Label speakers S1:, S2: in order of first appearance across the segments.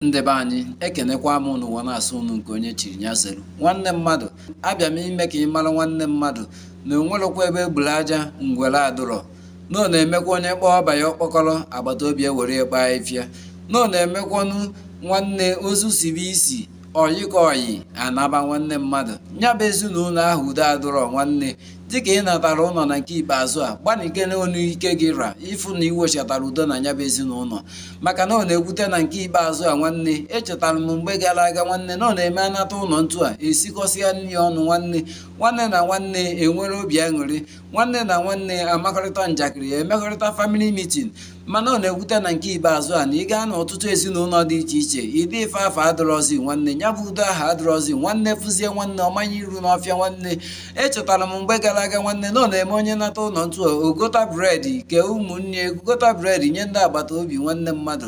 S1: Ndị be anyị, ekenekwa m unu ụwa na-asụ unu nke onye chiri ya zelu. Nwanne mmadụ, abịa m ime ka ị mara, nwanne mmadụ, na onwerokwa ebe egburu aja ngwere adụrọ, na ọ na-emekwa onye kpọọ ọba ya ọkpọkọrọ, agbata obi ewere ya gbaa ifia, na ọ na-emekwanụ nwanne ozu sibe isi oyi ka oyi anaba. Nwanne mmadụ, ya bụ ezinụlọ ahụ udo adụrọ. Nwanne, dịka ị natara ụlọ na nke ikpeazụ a, gbanikene onu ike gị ra ịfụ na iwechatara udo na ya bụ ezinụlọ, maka na ọ na-ewute na nke ikpeazụ a. Nwanne, echetara m mgbe gara aga, nwanne, na ọ na-eme anata ụlọ ntu a, esikọsịa nri ọnụ. Nwanne, nwanne na nwanne enwere obi aṅụrị, nwanne na nwanne amakọrịta njakịrị, emekọrịta family meeting. Mana ọ na-ewute na nke ikpeazụ a na ị gaa n'ọtụtụ ezinụlọ dị iche iche, ịdị ife afọ adịrọzi. Nwanne, ya bụ udo ahụ adịrọzi. Nwanne fụzie nwanne, ọmanye iru n'ọfịa. Nwanne, echetara m mgbe gara aga, nwanne, na ọ na-eme onye nata ụlọ ntu a, ogota bread ke ụmụnne, gota bread nye ndị agbata obi. Nwanne mmadụ,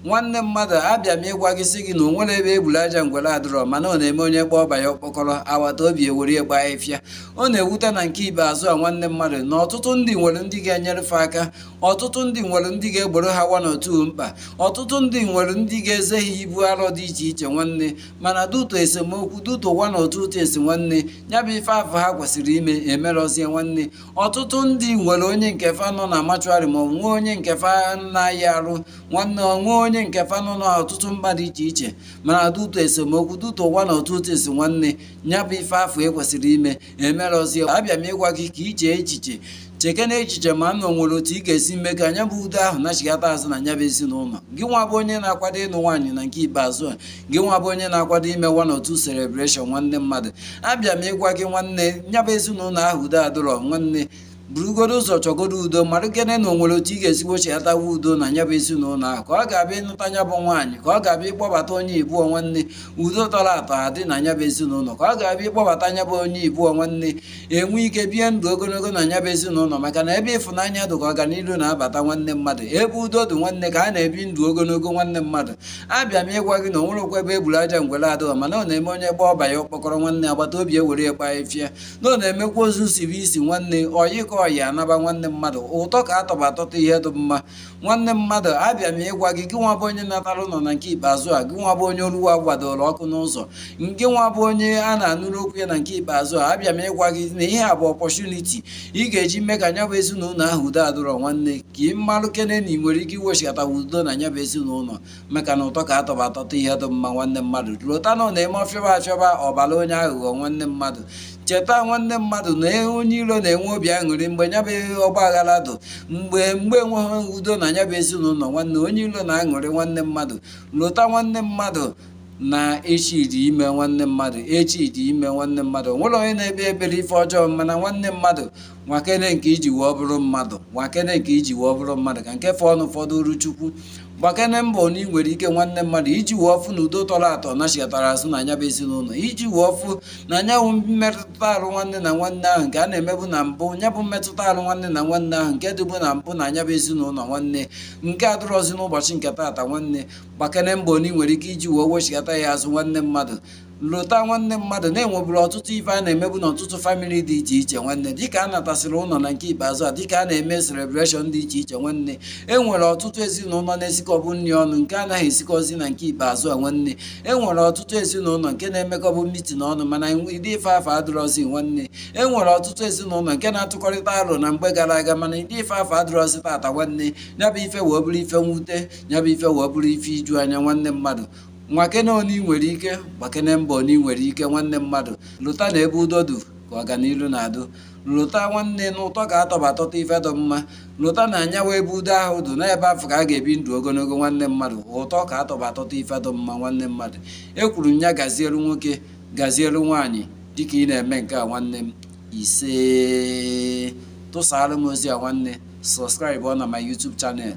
S1: nwanne mmadụ, abịa m ịgwa gị sị gị na o nwere ebe egburu aja ngwere adịrọ, mana ọ na-eme onye kpọọ ọba ya ọkpọkọrọ, agbata obi ewere ya gbaa ịfịa. Ọ na-ewute na nke ikpeazụ a, nwanne mmadụ, na ọtụtụ ndị nwere ndị ga-enyere fa aka, ọtụtụ ndị nwere ndị ga-egboro ha one or two mkpa, ọtụtụ ndị nwere ndị ga-eze ha ibu arọ dị iche iche, nwanne, mana due to esemokwu, due to one or two things, nwanne, ya bụ ife afọ ha kwesịrị ime emerọzie. Nwanne, ọtụtụ ndị nwere onye nke fa nọ na mortuary, ma ọ bụ nwee onye nke fa na-ayị arụ. Nwanne, nwee onye nke fa nọ n'ọtụtụ mkpa dị iche iche, mana due to esemokwu, due to one or two things, nwanne, ya bụ ife afọ ekwesịrị ime emerọzie. Abịa m ịgwa gị ka iche echiche, cheke na echiche ma nna o nwere otu ị ga-esi mee ka anya bụ udo ahụ nachigata azụ na nya bụ ezinụlọ. Gị nwa bụ onye na-akwado ịnụ nwaanyị na nke ikpeazụ a, gị nwa bụ onye na-akwado ime one or two celebration, nwanne mmadụ, abịa m ịgwa gị, nwanne, nya bụ ezinụlọ ahụ udo adịrọ. Nwanne, burugodo ụzọ chọgodo udo, mara kene na o nwere otu ị ga-esi wechighatawa udo na nya bụ ezinụlọ ahụ, ka ọ ga-abịa ịnụta nya bụ nwaanyị, ka ọ ga-abịa ịkpọbata onye ibụọ. Nwanne, udo tọrọ atọ adị na nya bụ ezinụlọ, ka ọ ga-abịa ịkpọbata nya bụ onye ibụọ. Nwanne, enwe ike bie ndụ ogologo na nya bụ ezinụlọ, maka na ebe ịfụnanya dị ka ọganihu na-abata. Nwanne mmadụ, ebe udo dị, nwanne, ka a na-ebi ndụ ogologo. Nwanne mmadụ, abịa m ịgwa gị na o nwerekwa ebe egburu aja ngwere adịghị, mana ọ na-eme onye gba ọba ya ọkpọkọrọ, nwanne, agbata obi ewere ya gbaa efia, na ọ na-emekwa ozu sibe isi, nwanne, oyi ka oyi anaba. Nwanne mmadụ, ụtọ ka atọba atọta ihe dị mma. Nwanne mmadụ, abịa m ịgwa gị, gị nwa bụ onye natara ụlọ na nke ikpeazụ a, gị nwa bụ onye oluwa gbadoro ọkụ n'ụzọ, gị nwa bụ onye a na-anụrụ okwu ya na nke ikpeazụ a, abịa m ịgwa gị na ihe a bụ opportunity ị ga-eji mee ka nya bụ ezinụlọ ahụ udo adịrọ. Nwanne, ka ị marụ kene na ị nwere ike iwechigata udo na nya bụ ezinụlọ, maka na ụtọ ka atọba atọta ihe dị mma. Nwanne mmadụ, lụta na ọ na-eme ọfịaba afịaba ọbara onye aghụghọ. Nwanne mmadụ, cheta, nwanne mmadụ, na onye iro na-enwe obi aṅụrị mgbe nya bụ ọgba aghara dụ, mgbe enweghị udo na nya bụ ezinụlọ. Nwanne, onye iro na-aṅụrị. Nwanne mmadụ, lụta, nwanne mmadụ, na echi dị ime. Nwanne mmadụ, echi dị ime. Nwanne mmadụ, nwere onye na-ekpe ekpere ife ọjọọ, mana nwanne mmadụ, nwakene nke iji wee bụrụ mmadụ, nwakene nke iji wee bụrụ mmadụ, ka nke fọ ọnụ ụfọdụ uru Chukwu. Gbakene mbọ na ị nwere ike, nwanne mmadụ, iji wee fụ na udo tọrọ atọ nachighatara azụ na anya bụ ezinụlọ, iji wee fụ na anyanwụ mmetụta arụ nwanne na nwanne ahụ nke a na-emebu na mbụ, ya bụ mmetụta arụ nwanne na nwanne ahụ nke dịbu na mbụ na anya bụ ezinụlọ, nwanne, nke adịrọzi n'ụbọchị nke taata. Nwanne, gbakene mbọ na ị nwere ike iji wee wechighata ya azụ. Nwanne mmadụ, lụta, nwanne mmadụ, na-enweburu ọtụtụ ife a na-emebu n'ọtụtụ family dị iche iche. Nwanne, dịka a natasịrị ụlọ na nke ikpeazụ a, dịka a na-eme celebration dị iche iche, nwanne, e nwere ọtụtụ ezinụlọ na-esikọbụ nri ọnụ nke anaghị esikọzi na nke ikpeazụ a. Nwanne, e nwere ọtụtụ ezinụlọ nke na-emekọbụ meeting ọnụ, mana ịdị ife afọ adịrọzi. Nwanne, e nwere ọtụtụ ezinụlọ nke na-atụkọrịta aro na mgbe gara aga, mana ịdị ife afọ adịrọzi tata. Nwanne, ya bụ ife wee bụrụ ife mwute, ya bụ ife wee bụrụ ife iju anya. Nwanne mmadụ, nwakene oni nwere ike, gbakene mbọ oni nwere ike. Nwanne mmadụ, lụta na ebe udo dị ka ọganihu na-adụ. Lụta, nwanne, na ụtọ ka atọba atọta ife dị mma. Lụta na anyanwụ ebe udo ahụ dụ n'ebe afọ ka a ga-ebi ndụ ogologo. Nwanne mmadụ, ụtọ ka atọba atọta ife dị mma. Nwanne mmadụ, ekwuru m ya gazieru nwoke, gazieru nwaanyị, dịka ị na-eme nke a. Nwanne m, ise, tụsara m ozi a. Nwanne, subscribe na my YouTube channel.